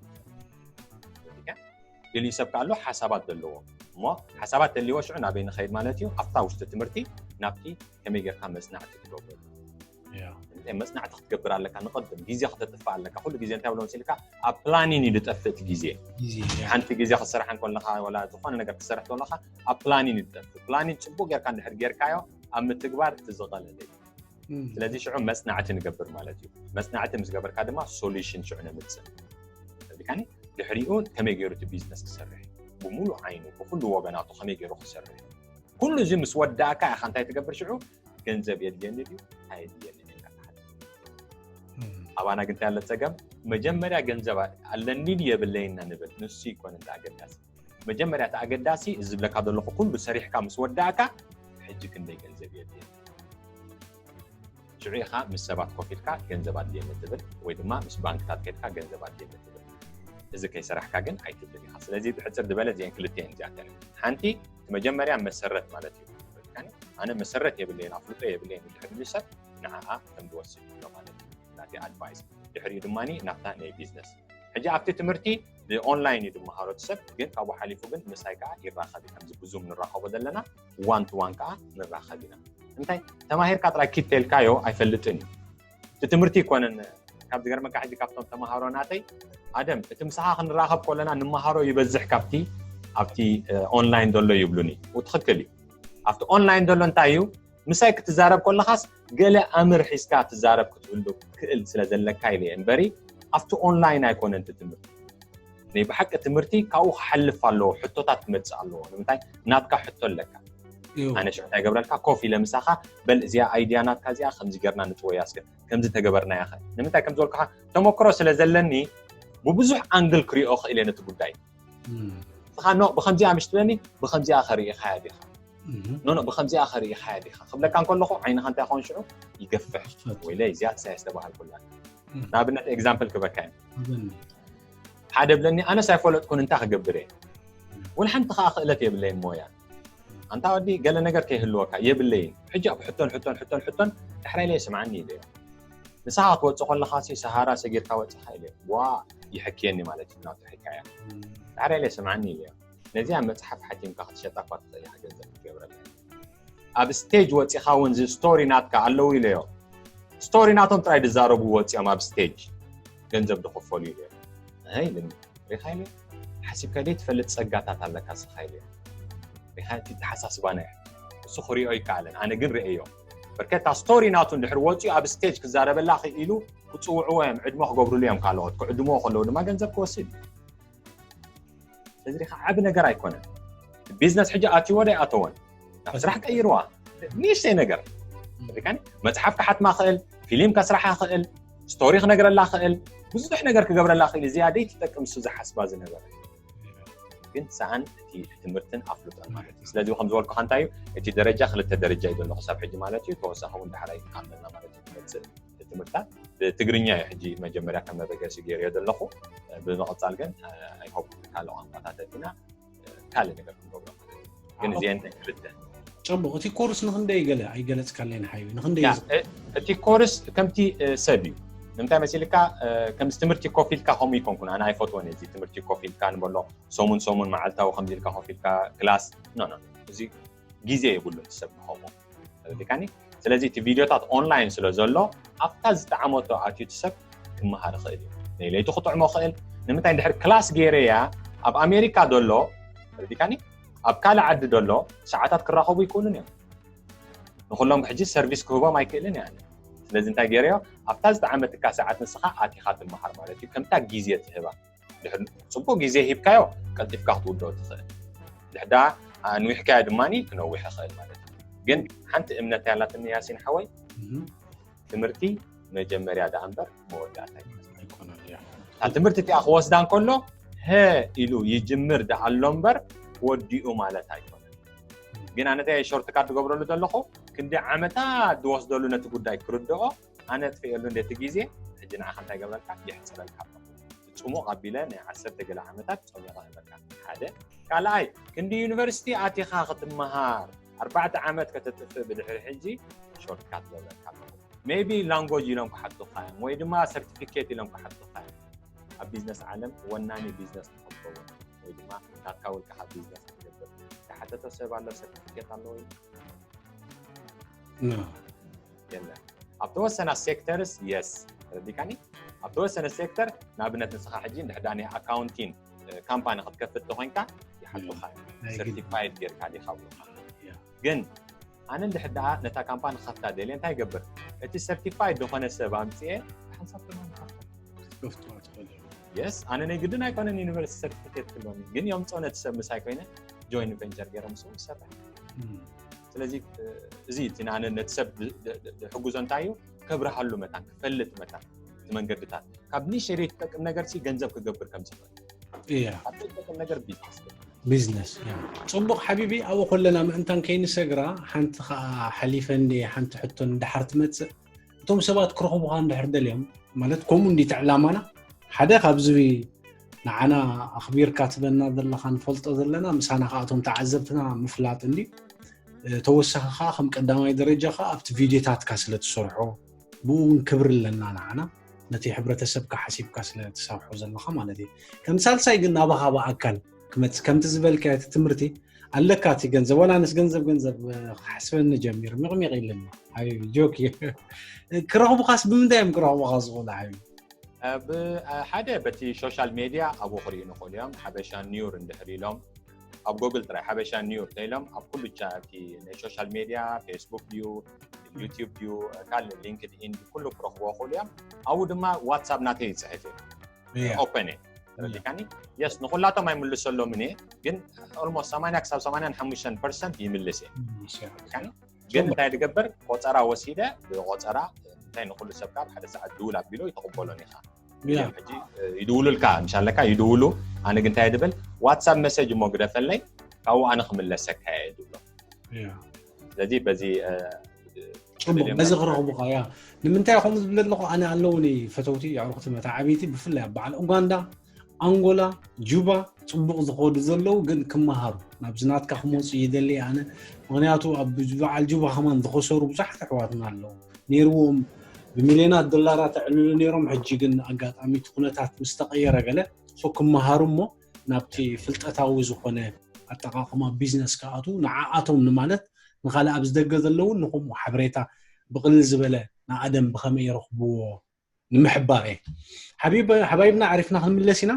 ገሊኡ ሰብ ከኣሎ ሓሳባት ዘለዎ እሞ ሓሳባት ተልዎ ሽዑ ናበይ ንኸይድ ማለት እዩ? ኣብታ ውሽጢ ትምህርቲ ናብቲ ከመይ ጌርካ መጽናዕቲ ትገብር። ያ እንታይ መጽናዕቲ ክትገብር ኣለካ፣ ንቐድም ግዜ ክተጥፍእ ኣለካ። ኩሉ ግዜ እንታይ ብሎ መሲልካ ኣብ ፕላኒን እዩ ዝጠፍእ እቲ ግዜ። ግዜ ያ ሓንቲ ግዜ ክትሰርሕ እንከለኻ ወላ ዝኾነ ነገር ክትሰርሕ ከለኻ ኣብ ፕላኒን እዩ ዝጠፍእ። ፕላኒን ጽቡቅ ጌርካ እንድሕር ጌርካዮ ኣብ ምትግባር እቲ ዝቐለለ እዩ። እም፣ ስለዚ ሽዑ መጽናዕቲ ንገብር ማለት እዩ። መጽናዕቲ ምስ ገበርካ ድማ ሶሉሽን ሽዑ ነምጽእ። ተረዲካኒ? ድሕሪኡ ከመይ ገይሩ እቲ ቢዝነስ ክሰርሕ እዩ? ብሙሉእ ዓይኑ ብኩሉ ወገናቱ ከመይ ገይሩ ክሰርሕ እዩ? ኩሉ እዚ ምስ ወዳእካ ኢኻ እንታይ ትገብር ሽዑ? ገንዘብ የድልየኒ ድዩ ኣየድልየኒ ኢልካ ትሓትት። እም፣ ኣባና ግን እንታይ ኣለ ጸገም? መጀመርያ ገንዘብ ኣለኒ ድዩ የብለይን ኢና ንብል። ንሱ ይኮነ እንተ ኣገዳሲ። መጀመርያ እቲ ኣገዳሲ እዚ ዝብለካ ዘለኹ ኩሉ ሰሪሕካ ምስ ወዳእካ ሕጂ ክንደይ ገንዘብ የድልየኒ? ሽዑ ኢኻ ምስ ሰባት ኮፍ ኢልካ ገንዘብ ኣድልየኒ ትብል ወይ ድማ ምስ ባንክታት ከድካ ገንዘብ ኣድልየኒ ትብል። እዚ ከይሰራሕካ ግን ኣይትብልን ኢኻ። ስለዚ ብሕጽር ዝበለ እዚአን ክልተ እየን እዚኣተን። ሓንቲ እቲ መጀመርያ መሰረት ማለት እዩ። ኣነ መሰረት የብለይን፣ ኣፍልጦ የብለይን ድሕር ዝብል ሰብ ንዓኣ ከም ዝወስድ ይብሎ ማለት እዩ። ናቲ ኣድቫይስ ድሕሪኡ ድማ ናብታ ናይ ቢዝነስ። ሕጂ ኣብቲ ትምህርቲ ብኦንላይን እዩ ዝመሃሮ እቲ ሰብ፣ ግን ካብኡ ሓሊፉ ግን ምሳይ ከዓ ይራኸብ እዩ። ከምዚ ብዙም ንራኸቦ ዘለና ዋን ቱ ዋን ከዓ ንራኸብ ኢና። እንታይ ተማሂርካ ጥራይ ኪድ ተልካዮ ኣይፈልጥን እዩ። እቲ ትምህርቲ ይኮነን። ካብ ዝገርመካ ሕጂ ካብቶም ተማሃሮ ናተይ ኣደም እቲ ምሳኻ ክንራኸብ ከለና ንመሃሮ ይበዝሕ ካብቲ ኣብቲ ኦንላይን ዘሎ ይብሉኒ። ትኽክል እዩ። ኣብቲ ኦንላይን ዘሎ እንታይ እዩ? ምሳይ ክትዛረብ ከለኻስ ገለ ኣምር ሒዝካ ትዛረብ ክትህሉ ክትክእል ስለ ዘለካ ኢለ እየ እምበሪ ኣብቲ ኦንላይን ኣይኮነን እቲ ትምህርቲ። ናይ ብሓቂ ትምህርቲ ካብኡ ክሓልፍ ኣለዎ፣ ሕቶታት ክመፅእ ኣለዎ። ንምንታይ ናትካ ሕቶ ኣለካ። ኣነ ሽዑ እንታይ ገብረልካ ኮፍ ኢለ ምሳኻ በል እዚኣ ኣይድያ ናትካ እዚኣ ከምዚ ገርና ንጥወያ እስከ ከምዚ ተገበርናያ ኸ ንምንታይ ከም ዝበልኩኻ ተመክሮ ስለ ዘለኒ ብብዙሕ ኣንግል ክሪኦ ክእል እየ ነቲ ጉዳይ። ንስኻ ኖ ብከምዚኣ ምሽ ትብለኒ ብከምዚኣ ከርኢኻያ ዲኻ ኖ ኖ ብከምዚኣ ከርኢኻያ ዲኻ ክብለካ እንከለኹ ዓይንኻ እንታይ ኾን ሽዑ ይገፍሕ። ወይለ እዚኣ እሳይ ዝተባሃልኩላ ንኣብነት ኤግዛምፕል ክበካ እየ ሓደ ብለኒ ኣነስ ኣይፈለጥኩን እንታይ ክገብር እየ ወላ ሓንቲ ከዓ ክእለት የብለይን ሞያ ኣንታ ወዲ ገለ ነገር ከይህልወካ የብለይን ሕጂ ኣብ ሕቶን ሕቶን ሕቶን ሕቶን ዳሕራይ ለየ ስምዓኒ ኢለዮ ንስኻ ክትወፅእ ከለኻ ሲ ሰሃራ ሰጊርካ ወፅኻ ኢለዮ ዋ ይሕክየኒ ማለት እዩ ናቱ ሕካያ ዳሕራይ ለየ ስምዓኒ ኢለዮ ነዚኣ መፅሓፍ ሓቲምካ ክትሸጣ እኳ ትኽእል ኢኻ ገንዘብ ክትገብረላ ኣብ ስቴጅ ወፂኻ እውን እዚ ስቶሪ ናትካ ኣለዉ ኢለዮ ስቶሪ ናቶም ጥራይ ዝዛረቡ ወፂኦም ኣብ ስቴጅ ገንዘብ ዝኽፈሉ ኢለዮ ኣይ ኢልኒ ሪኻ ኢለዮ ሓሲብካ ደይ ትፈልጥ ፀጋታት ኣለካ ስኻ ኢለዮ ሪኻ እቲ ተሓሳስባና እዩ እሱ ክሪኦ ይከኣለን ኣነ ግን ርእዮ በርከታ ስቶሪ ናቱ እንድሕር ወፂኡ ኣብ ስቴጅ ክዛረበላ ክኢሉ ክፅውዕዎ እዮም ዕድሞ ክገብርሉ እዮም ካልኦት ክዕድምዎ ከለዉ ድማ ገንዘብ ክወስድ እዩ እዚ ሪኻ ዓቢ ነገር ኣይኮነን ቢዝነስ ሕጂ ኣትዎ ዶ ኣይኣተወን ናብ ስራሕ ቀይርዋ ንእሽተይ ነገር ሪካኒ መፅሓፍ ክሓትማ ክእል ፊልም ከስራሓ ክእል ስቶሪ ክነግረላ ክእል ብዙሕ ነገር ክገብረላ ክእል እዚኣ ደይ ትጠቅም እሱ ዝሓስባ ዝነበረ ግን ሰኣን እቲ ትምህርትን ኣፍልጦን ማለት እዩ ስለዚ ከም ዝበልኩ ከንታ እዩ እቲ ደረጃ ክልተ ደረጃ እዩ ዘሎ ክሳብ ሕጂ ማለት እዩ ተወሳኺ እውን ዳሕራይ ኣለና ማለት እዩ ትምህርትታት ብትግርኛ እዩ ሕጂ መጀመርያ ከም መበገሲ ገይርዮ ዘለኹ ብምቕፃል ግን ኣይሆፕ ካልእ ቋንቋታት ኣቲና ካልእ ነገር ክንገብሮ ግን እዚአን ክልተ ፅቡቅ እቲ ኮርስ ንክንደይ ገለ ኣይገለፅካለይን ሓይቢ ንክንደይ እቲ ኮርስ ከምቲ ሰብ እዩ ንምንታይ መሲልካ ከምዚ ትምህርቲ ኮፍ ኢልካ ከምኡ ይኮንኩን ኣነ ኣይፈትወን እዚ ትምህርቲ ኮፍ ኢልካ ንበሎ ሰሙን ሰሙን መዓልታዊ ከምዚ ኢልካ ኮፍ ኢልካ ክላስ ኖ ኖ እዚ ግዜ የብሉን ሰብ ንኸምኡ ተረዲካኒ ስለዚ እቲ ቪድዮታት ኦንላይን ስለ ዘሎ ኣብታ ዝጠዓመቶ ኣትዩ እቲ ሰብ ክመሃር ይኽእል እዩ ናይ ለይቲ ክጥዕሞ ክእል ንምንታይ እንድሕር ክላስ ገይረ እያ ኣብ ኣሜሪካ ዘሎ ተረዲካኒ ኣብ ካልእ ዓዲ ዘሎ ሰዓታት ክራኸቡ ይክእሉን እዮም ንኩሎም ሕጂ ሰርቪስ ክህቦም ኣይክእልን እያ ስለዚ እንታይ ገይረዮ ኣብታ ዝጠዓመትካ ሰዓት ንስኻ ኣቲኻ ትመሃር ማለት እዩ ከምታ ግዜ ትህባ ድሕር ፅቡቅ ግዜ ሂብካዮ ቀልጢፍካ ክትውድኦ ትኽእል ድሕዳ ኣንዊሕካዮ ድማ ክነውሕ ይኽእል ማለት እዩ ግን ሓንቲ እምነት ያላትኒ ያሲን ሓወይ ትምህርቲ መጀመርያ ደኣ እምበር መወዳእታ ኣይኮነን እታ ትምህርቲ እቲኣ ክወስዳ እንከሎ ሀ ኢሉ ይጅምር ደኣ ኣሎ እምበር ወዲኡ ማለት ኣይኮነን ግን ኣነተ ሾርትካት ትገብረሉ ዘለኹ ክንዲ ዓመታት ዝወስደሉ ነቲ ጉዳይ ክርድኦ ኣነ ኣጥፍኤሉ እንደ እቲ ግዜ ሕጂ ንዓኻ እንታይ ገብረልካ የሕፅረልካ ኣለኹ ፅሙቕ ኣቢለ ናይ ዓሰርተ ገለ ዓመታት ፀሚቐ ነበርካ ሓደ ካልኣይ ክንዲ ዩኒቨርሲቲ ኣቲኻ ክትመሃር ኣርባዕተ ዓመት ከተጥፍእ ብድሕሪ ሕጂ ሾርትካት ገብረልካ ኣለኹ maybe language ኢሎም ክሓቱኻ እዮም ወይ ድማ certificate ኢሎም ክሓቱኻ እዮም ኣብ ቢዝነስ ዓለም ወናኒ ቢዝነስ ንኸትከውን ወይ ድማ ናትካ ውልቅኻ ቢዝነስ ክትገብር ዝሓተተ ሰብ ኣሎ certificate ኣለዎ የለን ኣብ ተወሰና ሴክተርስ የስ ረዲካኒ ኣብ ተወሰነ ሴክተር ንኣብነት ንስኻ ሕጂ እንድሕዳ ናይ ኣካውንቲን ካምፓኒ ክትከፍት ተኮይንካ ይሓቱኻ certified ጌርካ ዲኻ ብሉኻ ግን ኣነ እንድሕዳ ነታ ካምፓኒ ክኸፍታ ደልየ እንታይ ይገብር እቲ certified ዝኾነ ሰብ ኣምፅኤ ሓንሳብ ተማን ከፍትዋ ትኽእል እዩ የስ ኣነ ናይ ግድን ኣይኮነን ዩኒቨርሲቲ certificate ክህልወኒ ግን የምፅኦ ነቲ ሰብ ምሳይ ኮይነ joint venture ገይረ ምስኡ ዝሰርሕ ስለዚ እዚ እቲ ንኣነ ነቲ ሰብ ዝሕግዞ እንታይ እዩ ከብርሃሉ መታን ክፈልጥ መታን እቲ መንገድታት ካብ ንሸደይ ትጠቅም ነገር ሲ ገንዘብ ክገብር ከም ዝኽእል እያ ካብ ዘይጠቅም ነገር ቢዝነስ ክገብር ቢዝነስ እያ ፅቡቅ ሓቢቢ ኣብኡ ከለና ምእንታን ከይንሰግራ ሓንቲ ከዓ ሓሊፈ እንዲ ሓንቲ ሕቶ እንድሓር ትመፅእ እቶም ሰባት ክረኽቡኻ እንድሕር ደልዮም ማለት ከምኡ እንዲቲ ዕላማና ሓደ ካብዚ ንዓና ኣኽቢርካ ትበና ዘለኻ ንፈልጦ ዘለና ምሳና ከኣቶም ተዓዘብትና ምፍላጥ እንዲ ተወሳኺ ከዓ ከም ቀዳማይ ደረጃ ከዓ ኣብቲ ቪድዮታትካ ስለ ትሰርሖ ብኡ እውን ክብሪ ኣለና ንዓና ነቲ ሕብረተሰብካ ሓሲብካ ስለ ትሰርሖ ዘለኻ ማለት እዩ ከም ሳልሳይ ግን ናባኻ ብኣካል ክመፅእ ከምቲ ዝበልካዮ እቲ ትምህርቲ ኣለካ እቲ ገንዘብ ዋላ ኣነስ ገንዘብ ገንዘብ ክሓስበኒ ጀሚሩ ሚቕሚቕ ኢለኒ ሓቢቢ ጆክ እዩ ክረኽቡኻስ ብምንታይ እዮም ክረኽቡኻ ዝኽእሉ ሓቢቢ ሓደ በቲ ሶሻል ሜድያ ኣብኡ ክርእዩ ንኽእሉ እዮም ሓበሻ ኒውር እንድሕር ኢሎም ኣብ ጎግል ጥራይ ሓበሻ ኒውር ተኢሎም ኣብ ኩሉ ቻ እቲ ናይ ሶሻል ሜድያ፣ ፌስቡክ ድዩ፣ ዩቲዩብ ድዩ፣ ካልእ ሊንክድ ኢን ድዩ፣ ኩሉ ክረኽብዎ ክእሉ እዮም። ኣብኡ ድማ ዋትሳፕ ናተይ ይፅሕፍ እዩ። Yeah. ኦፐን እየ። ተረዲካኒ? የስ፣ ንኹላቶም ኣይምልሰሎምን እየ፣ ግን ኦልሞስት ሰማንያ ክሳብ ሰማንያ ሓሙሽተ ፐርሰንት ይምልስ እየ። ተረዲካኒ? ግን እንታይ ድገብር? ቆፀራ ወሲደ ብቆፀራ እንታይ ንኩሉ ሰብ ካብ ሓደ ሰዓት ድውል ኣቢሎ ይተቕበሎን ኢኻ። Yeah. ሕጂ ይድውሉልካ ምሻለካ ይድውሉ። ኣነ ግን እንታይ ድብል? ዋትሳፕ መሰጅ እሞ ግደፈለይ፣ ካብኡ ኣነ ክምለሰካ እየ ድብሎ። Yeah. ስለዚ በዚ እ፣ ጽቡቅ፣ ሬድዮ በዚ መርበብ ክረኽቡኻ እያ። ንምንታይ ከምኡ ዝብል ኣለኹ? ኣነ ኣለውኒ ፈተውቲ ኣዕሩኽቲ መተዓብይቲ፣ ብፍላይ ኣብ በዓል ኡጋንዳ፣ ኣንጎላ፣ ጁባ ጽቡቕ ዝኸዱ ዘለዉ ግን ክመሃሩ ናብዚ ናትካ ክመፁ ይደሊ ኣነ። ምክንያቱ ኣብ በዓል ጁባ ከማን ዝኸሰሩ ብዙሓት ኣሕዋትና ኣለዉ፣ ነይርዎም ብሚልዮናት ዶላራት ኣዕልሉ ነይሮም። ሕጂ ግን ኣጋጣሚ እቲ ኩነታት ምስ ተቐየረ ገለ ሶ ክመሃሩ እሞ ናብቲ ፍልጠታዊ ዝኾነ ኣጠቓቕማ ቢዝነስ ክኣቱ ንዓኣቶም ንማለት ንካልእ ኣብዚ ደገ ዘለዉ ንኹምኡ ሓበሬታ ብቕልል ዝበለ ንኣደም ብኸመይ ይረኽብዎ ንምሕባር እየ። ሓቢብ ሓባይብና ዓሪፍና ክንምለስ ኢና።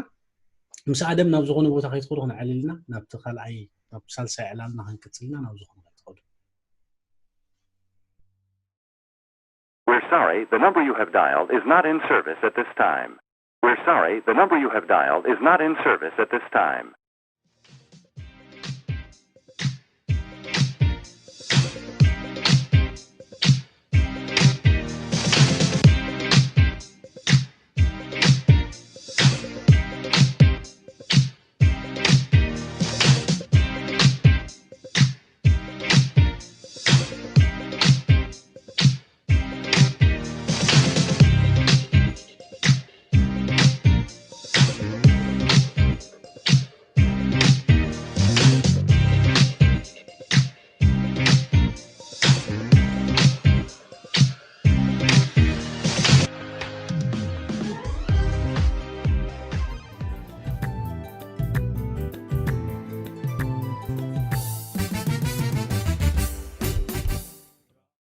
ምስ ኣደም ናብ ዝኾነ ቦታ ከይትኸዱ ክንዕልል ኢና። ናብቲ ካልኣይ ናብ ሳልሳይ ዕላልና ክንቅጽል ኢና። ናብ ዝኾነ ከይትኸዱ። We're sorry, the number you have dialed is not in service at this time. We're sorry, the number you have dialed is not in service at this time.